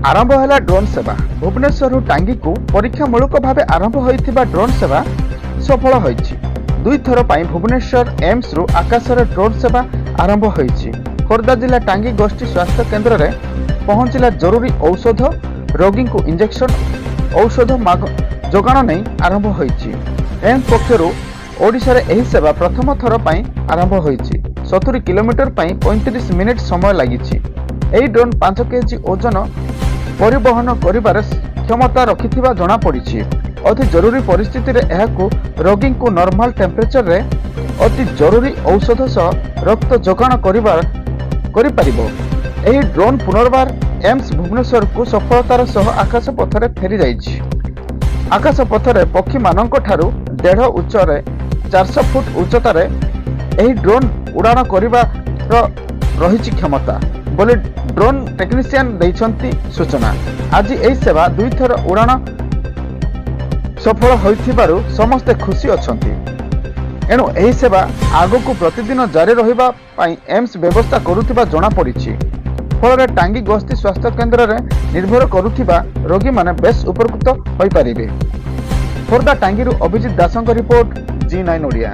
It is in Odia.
ଆରମ୍ଭ ହେଲା ଡ୍ରୋନ୍ ସେବା। ଭୁବନେଶ୍ୱରରୁ ଟାଙ୍ଗୀକୁ ପରୀକ୍ଷାମୂଳକ ଭାବେ ଆରମ୍ଭ ହୋଇଥିବା ଡ୍ରୋନ୍ ସେବା ସଫଳ ହୋଇଛି। ଦୁଇଥର ପାଇଁ ଭୁବନେଶ୍ୱର ଏମ୍ସରୁ ଆକାଶରେ ଡ୍ରୋନ୍ ସେବା ଆରମ୍ଭ ହୋଇଛି। ଖୋର୍ଦ୍ଧା ଜିଲ୍ଲା ଟାଙ୍ଗୀ ଗୋଷ୍ଠୀ ସ୍ୱାସ୍ଥ୍ୟ କେନ୍ଦ୍ରରେ ପହଞ୍ଚିଲା ଜରୁରୀ ଔଷଧ। ରୋଗୀଙ୍କୁ ଇଞ୍ଜେକ୍ସନ, ଔଷଧ ଯୋଗାଣ ନେଇ ଆରମ୍ଭ ହୋଇଛି। ଏମ୍ସ ପକ୍ଷରୁ ଓଡ଼ିଶାରେ ଏହି ସେବା ପ୍ରଥମ ଥର ପାଇଁ ଆରମ୍ଭ ହୋଇଛି। 70 କିଲୋମିଟର ପାଇଁ 35 ମିନିଟ୍ ସମୟ ଲାଗିଛି। ଏହି ଡ୍ରୋନ୍ 5 କେଜି ଓଜନ ପରିବହନ କରିବାର କ୍ଷମତା ରଖିଥିବା ଜଣାପଡ଼ିଛି। ଅତି ଜରୁରୀ ପରିସ୍ଥିତିରେ ଏହାକୁ ରୋଗୀଙ୍କୁ ନର୍ମାଲ ଟେମ୍ପରେଚରରେ ଅତି ଜରୁରୀ ଔଷଧ ସହ ରକ୍ତ ଯୋଗାଣ କରିପାରିବ। ଏହି ଡ୍ରୋନ୍ ପୁନର୍ବାର ଏମ୍ସ ଭୁବନେଶ୍ୱରକୁ ସଫଳତାର ସହ ଆକାଶ ପଥରେ ଫେରିଯାଇଛି। ଆକାଶ ପଥରେ ପକ୍ଷୀମାନଙ୍କ ଠାରୁ ଦେଢ଼ ଉଚ୍ଚରେ 400 ଫୁଟ ଉଚ୍ଚତାରେ ଏହି ଡ୍ରୋନ୍ ଉଡ଼ାଣ କରିବାର ରହିଛି କ୍ଷମତା ବୋଲି ଡ୍ରୋନ୍ ଟେକ୍ନିସିଆନ ଦେଇଛନ୍ତି ସୂଚନା। ଆଜି ଏହି ସେବା ଦୁଇଥର ଉଡ଼ାଣ ସଫଳ ହୋଇଥିବାରୁ ସମସ୍ତେ ଖୁସି ଅଛନ୍ତି। ଏଣୁ ଏହି ସେବା ଆଗକୁ ପ୍ରତିଦିନ ଜାରି ରହିବା ପାଇଁ ଏମ୍ସ ବ୍ୟବସ୍ଥା କରୁଥିବା ଜଣାପଡ଼ିଛି। ଫଳରେ ଟାଙ୍ଗୀ ଗୋଷ୍ଠୀ ସ୍ୱାସ୍ଥ୍ୟ କେନ୍ଦ୍ରରେ ନିର୍ଭର କରୁଥିବା ରୋଗୀମାନେ ବେଶ୍ ଉପକୃତ ହୋଇପାରିବେ। ଖୋର୍ଦ୍ଧା ଟାଙ୍ଗୀରୁ ଅଭିଜିତ ଦାସଙ୍କ ରିପୋର୍ଟ, ଜି 9 ଓଡ଼ିଆ।